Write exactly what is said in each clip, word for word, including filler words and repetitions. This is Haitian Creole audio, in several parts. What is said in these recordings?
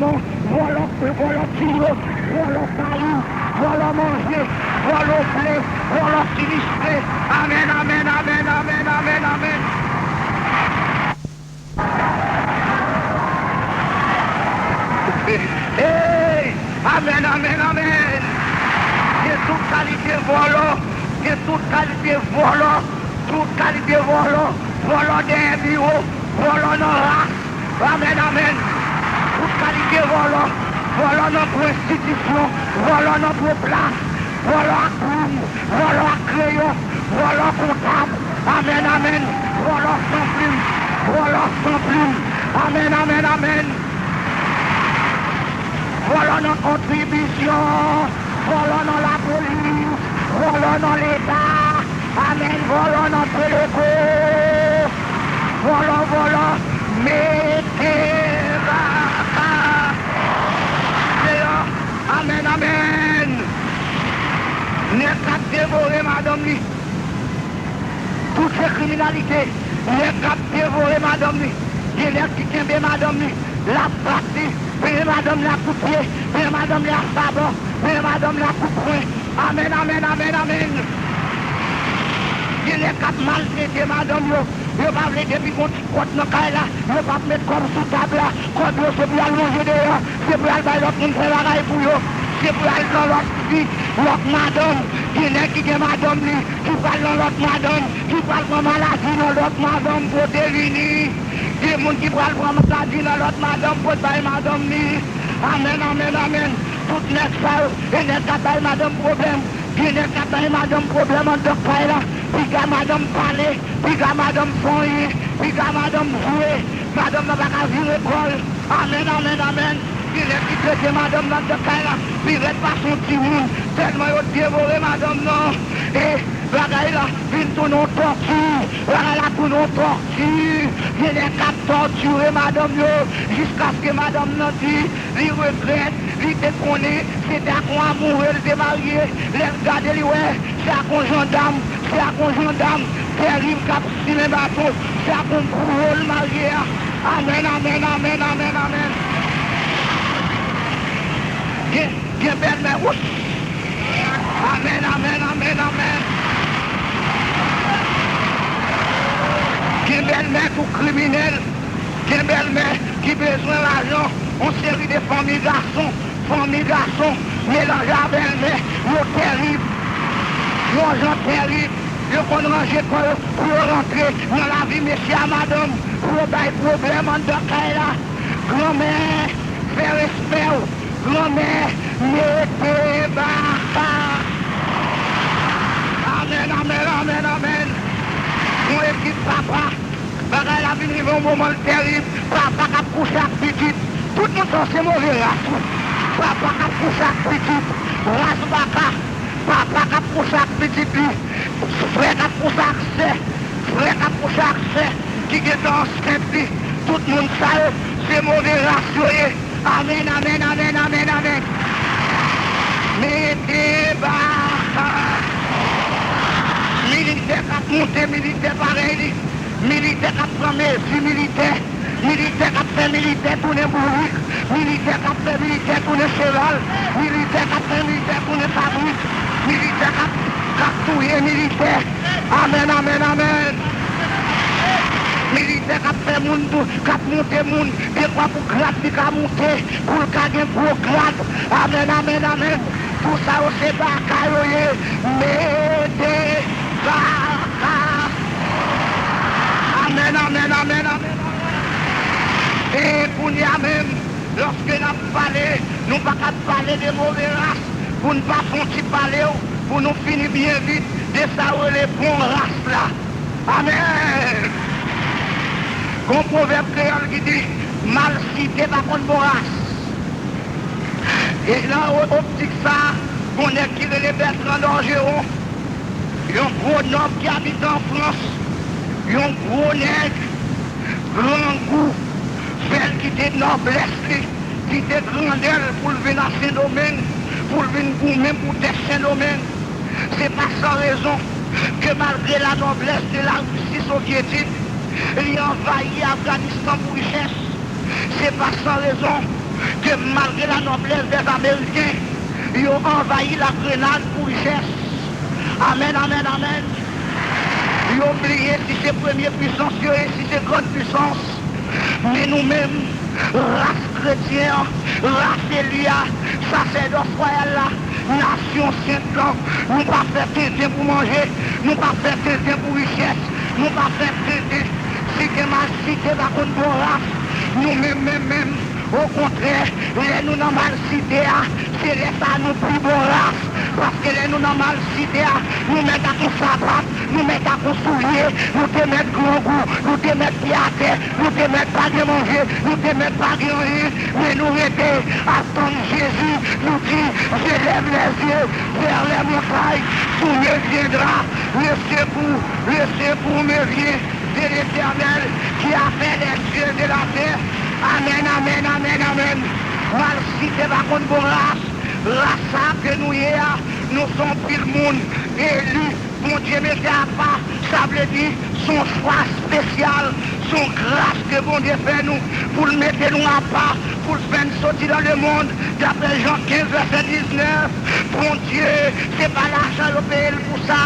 Non, vòlò, vòlò timoun, vòlò kay, vòlò manje, vòlò ble, vòlò sinistre. Amèn, amèn, amèn, amèn, amèn, amèn. Hey! Amèn, amèn, amèn. Gen tout kalite vòlò, gen tout kalite vòlò, tout kalite vòlò, vòlò dèyè biwo, vòlò nan ras. Amèn, amèn. Tout kalite vòlò, vòlò nan pwestitisyon, vòlò nan pwoplas, vòlò ak plim, vòlò ak kreyon, vòlò kontab. Amèn, amèn. Vòlò san plim, vòlò san plim. Amèn, amèn, amèn. Vòlò nan kontribisyon, vòlò nan lapolis, vòlò nan leta. Amèn, vòlò nan teleko. Vòlò, vòlò, mete baka deyò. Amèn, amèn. Nèg k ap devore madanm li. Tout se kriminalite. Nèg k ap devore madanm li. Gen nèg ki kenbe madanm li, l ap bat li, benyen madanm li ak kout pye, benyen madanm li ak sabò, benyen madanm li ak kout pwen. Amèn, amèn, amèn, amèn. Gen nèg k ap maltrete madanm yo. Yo pa vle depi gon ti kòb nan kay la, yo p ap met kòb sou tab la. Kòb yo se pou y al manje deyò, se pou y al bay lòt moun fè bagay pou yo, se pou y al nan lòt fi, lòt madanm. Gen nèg ki gen madanm li, ki pral nan lòt madanm, ki pral pran maladi nan lòt madanm pote vini. Gen moun ki pral pran maladi nan lòt madanm pot bay madanm li. Amèn, amèn, amèn. Tout nèg sa yo, e nèg k ap bay madanm pwoblèm. Gen nèg k ap bay madanm pwoblèm anndan kay la. Piga madanm pale, piga madanm fè anyen, piga madanm jwe. Madanm nan pa ka vire kò l. Amèn, amèn, amèn. Gen nèg ki trete madanm nan anndan kay la pi rèd pase yon timoun, tèlman yo devore madanm nan. E bagay la vin tounen yon tòti. Bagay la tounen yon tòti. Gen nèg k ap tòtire madanm yo jiskaske madanm nan di li regrèt, li te konnen se t ak yon amoure l te marye. Lè l gade, li wè se ak yon jandam, se ak yon jandam tèrib k ap simen baton, se ak yon bouro l marye a. Amèn, amèn, amèn, amèn, amèn. Gen, gen bèlmè, wouch! Amèn, amèn, amèn, amèn. Gen bèlmè tou kriminèl. Gen bèlmè ki bezwen lajan. Yon seri de fanmi gason, fanmi gason melanje a bèlmè, yo tèrib. Yon jan tèrib. Yo konn ranje kò yo pou yo rantre nan lavi mesye a madanm, pou yo bay pwoblèm anndan kay la. Granmè, fè respè w. Granmè, mete baka. Amèn, amèn, amèn, amèn. Yon ekip papa, bagay la vin rive yon moman l tèrib. Papa k ap kouche ak pitit. Tout moun sa se move ras. Papa k ap kouche ak pitit. Ras baka. Papa k ap kouche ak pitit li. Frè k ap kouche ak sè. Frè k ap kouche ak sè ki gentan ansent li. Tout moun sa yo, se move ras yo ye. Amèn, amèn, amèn, amèn, amèn. Mete baka. Militè k ap monte militè parèy li. Militè k ap pran mezi militè. Militè k ap fè militè tounen bourik. Militè k ap fè militè tounen cheval. Militè k ap fè militè tounen kabrit. Militè k ap, k ap touye militè. Amèn, amèn, amèn. Militè k ap fè moun tou, k ap monte moun. Dekwa pou grad li ka monte, pou l ka gen gwo grad. Amèn, amèn, amèn. Tout sa yo se baka yo ye. Mete baka. Amèn, amèn, amèn, amèn, amèn. E kounye a menm, lòske n ap pale, nou pa ka pale de move ras pou n pa fè yon ti pale w, pou nou fini byen vit de sa yo rele bon ras la. Amèn! Gon pwovèb kreyòl ki di, malsite pa konn bon ras. E nan o-, optik sa a, gon nèg ki rele Bètran Dòjewon, yon gwo nòb ki abite an Frans, yon gwo nèg, grangou fè l kite nòblès li, kite grandè l pou l vin a Sendomeng, pou l vin goumen pou tè Sendomeng. Se pa san rezon ke malgre la noblesse de la Russie soviétique, li anvayi Afganistan pou richès. Se pa san rezon ke malgre la noblesse des Américains, yo anvayi la Grenade pou richès. Amèn, amèn, amèn. Yo bliye si se premye pwisans yo ye, si se grann pwisans. Men nou menm, ras kretyen an, ras eli a, sasèdòs wayal la, nasyon sent lan, nou pa fè tenten pou manje, nou pa fè tenten pou richès, nou pa fè tenten. Si gen malsite pa konn bon ras, nou menm, menm, menm, okontrè, lè nou nan malsite a, se lè sa a nou pi bon ras. Paske lè nou nan malsite a, nou mèt ak yon sapat, nou mèt ak yon soulye, nou te mèt grangou, nou te mèt pye atè, nou te mèt pa gen manje, nou te mèt pa gen anyen, men nou rete ap tann Jezi, nou di, je lève les yeux vers les montagnes, d'où me viendra le secours, le secours me vient de l'Éternel qui a fait les cieux et la terre. Amèn, amèn, amèn, amèn. Malsite pa konn bon ras. Ras sa ke nou ye a, nou se yon pil moun eli Bondye mete apa. Sa vle di, se yon chwa espesyal, se yon gras ke Bondye fè nou, pou l mete nou apa, pou l fè n soti dans le monde. Daprè Jan kenz, vèsè diznèf, Bondye, se pa lajan yo peye l pou sa,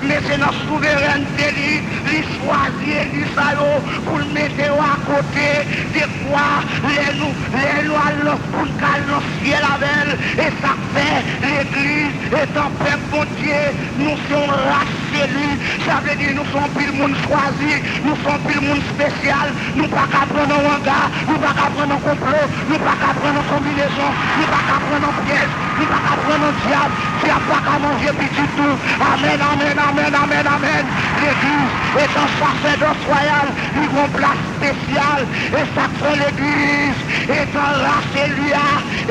men se nan souverènte li, li chwazi eli sa yo pou l mete yo akote. Dekwa, lè nou, lè nou al nan, pou n ka al nan syèl avè l, e sa k fè legliz, etan pèp Bondye, nou se yon ras eli, sa vle di nou se yon pil moun chwazi, nou se yon pil moun espesyal, nou pa ka pran nan wanga, nou pa ka pran nan konplo, nou pa ka pran nan konbinezon, nou pa ka pran nan pyèj, nou pa ka pran nan dyab, dyab pa ka manje pitit nou. Amèn, amèn, amèn, amèn, amèn. Legliz, etan sasèdòs wayal, li gon plas espesyal, e sa k fè legliz, etan ras eli a,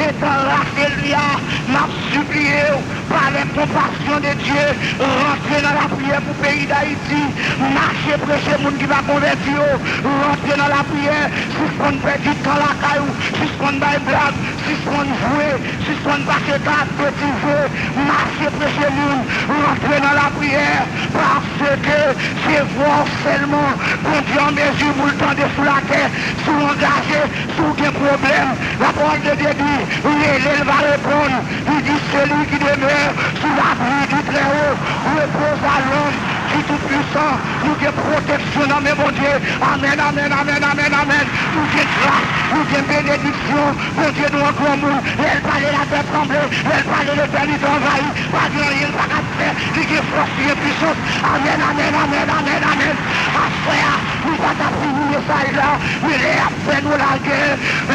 etan ras eli a, m ap sipliye w, pa lè konpasyon de Dye, rantre nan lapriyè pou peyi Dayiti, mache preche moun ki pa konvèti yo, rantre nan lapriyè, sispann pèdi tan lakay ou, sispann bay blag, sispann jwe, sispann pase tan ak betize, mache preche moun, rantre nan lapriyè, paske se vwa w sèlman Bondye an mezi pou l tande sou latè. Si w angaje, si w gen pwoblèm, lapawòl de Dye di, rele, l va reponn. Li di, celui qui demeure sous l'abri du Très-Haut repose à l'ombre du Tout-Puissant. Nou gen pwoteksyon nan men Bondye. Amèn, amèn, amèn, amèn, amèn. Nou gen gras, nou gen benediksyon. Bondye nou an granmoun. Lè l pale, latè tranble. Lè l pale, letènite anvayi. Pa gen anyen l pa ka fè. Li gen fòs, li gen pwisans. Amèn, amèn, amèn, amèn, amèn. Aswè a, nou pa t ap fini mesaj la, men lè y ap fè nou lagè,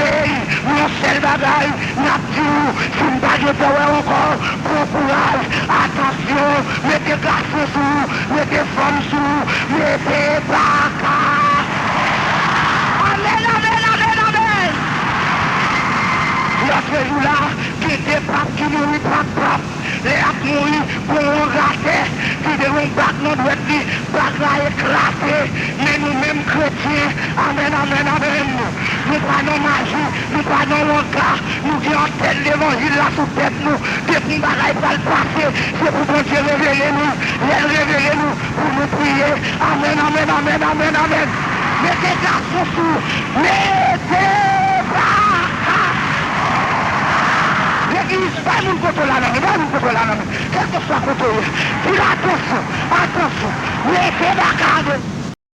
ey, yon sèl bagay, n ap di w, si m pa gen pè wè ankò, pran kouraj, atansyon, mete gason sou ou, mete fanm sou ou, mete baka. Amèn, amèn, amèn, amèn. Lòtrejou la, gen de pap ki mouri, pap, pap. Lè y ap mouri, gon wanga atè, ki te gen yon bag nan dwèt li, bag la eklate. Men nou menm kretyen, amèn, amèn, amèn. Nou pa nan maji, nou pa nan wanga, nou gen antèn levanjil la sou tèt nou. Depi yon bagay pral pase, se pou Bondye revele nou. Lè l revele nou, pou nou priye. Amèn, amèn, amèn, amèn, amèn. Mete gason sou, mete baka. Legliz, bay moun kote w la nan men, bay moun kote w la nan men. Kèlkeswa kote w ye, di l atansyon, atansyon. Mete baka avè l.